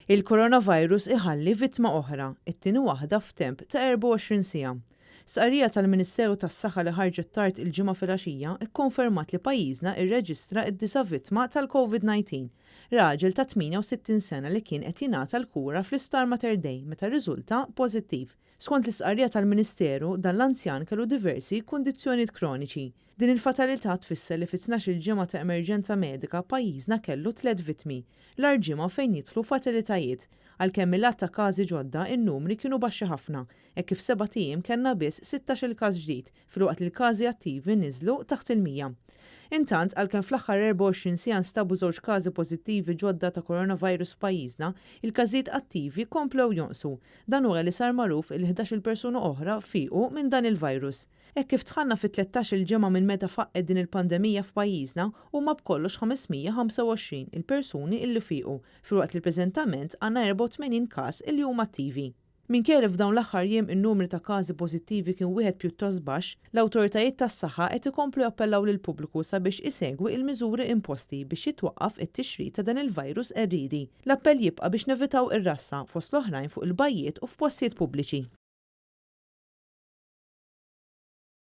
Il-coronavirus iħalli vittma oħra, it-tieni waħda f'temp ta' 24 siegħa. Stqarrija tal-Ministeru tas-Saħħa li ħarġet tard il-Ġimgħa filgħaxija kkonfermat li pajjiżna rreġistra d-disa' vittma tal-Covid-19, raġel ta' 68 sena li kien qed jingħata l-kura fl-Isptar Mater Dei meta rriżulta pożittiv. Skont l-istqarrija tal-Ministeru, dan l-anzjan kellu diversi kundizzjonijiet kroniċi. Din il-fatalità tfisser li fi tnax-il ġimgħa ta' emerġenza medika pajjiżna kellu tlett vittmi, l-agħar ġimgħa fejn jidħlu fatalitajiet. Għalkemm mil-lat ta' każi ġodda in-numri kienu baxxi ħafna, hekk kif f'sebat ijiem kellna biss sittax-il każ ġdid, filwaqt li l-każi attivi niżlu taħt il-100. Intant, għalkemm fl-aħħar 24 siegħa nstabu żewġ każi pożittivi ġodda ta' coronavirus f'pajjiżna, il-każijiet attivi komplew jonqsu. Dan wara li sar magħruf li ħdax-il persuna oħra fiequ minn dan il-virus. Hekk kif dħalna fit-tlettax-il ġimgħa minn meta faqqgħet din il-pandemija f'pajjiżna, huma b'kollox 525 il-persuni illi fiequ, filwaqt li preżentament għandna 84 każ illi huma attivi. Minkejja li f'dawn l-aħħar jiem in-numri ta' każi pożittivi kien wieħed pjuttost baxx, l-awtoritajiet tas-saħħa qed ikomplu jappellaw lill-pubbliku sabiex isegwi il-miżuri imposti biex jitwaqqaf it-tixrid ta' dan il-virus qerriedi. L-appell jibqa' biex nevitaw ir-rassa, fost l-oħrajn fuq il-bajjiet u f'postijiet pubbliċi.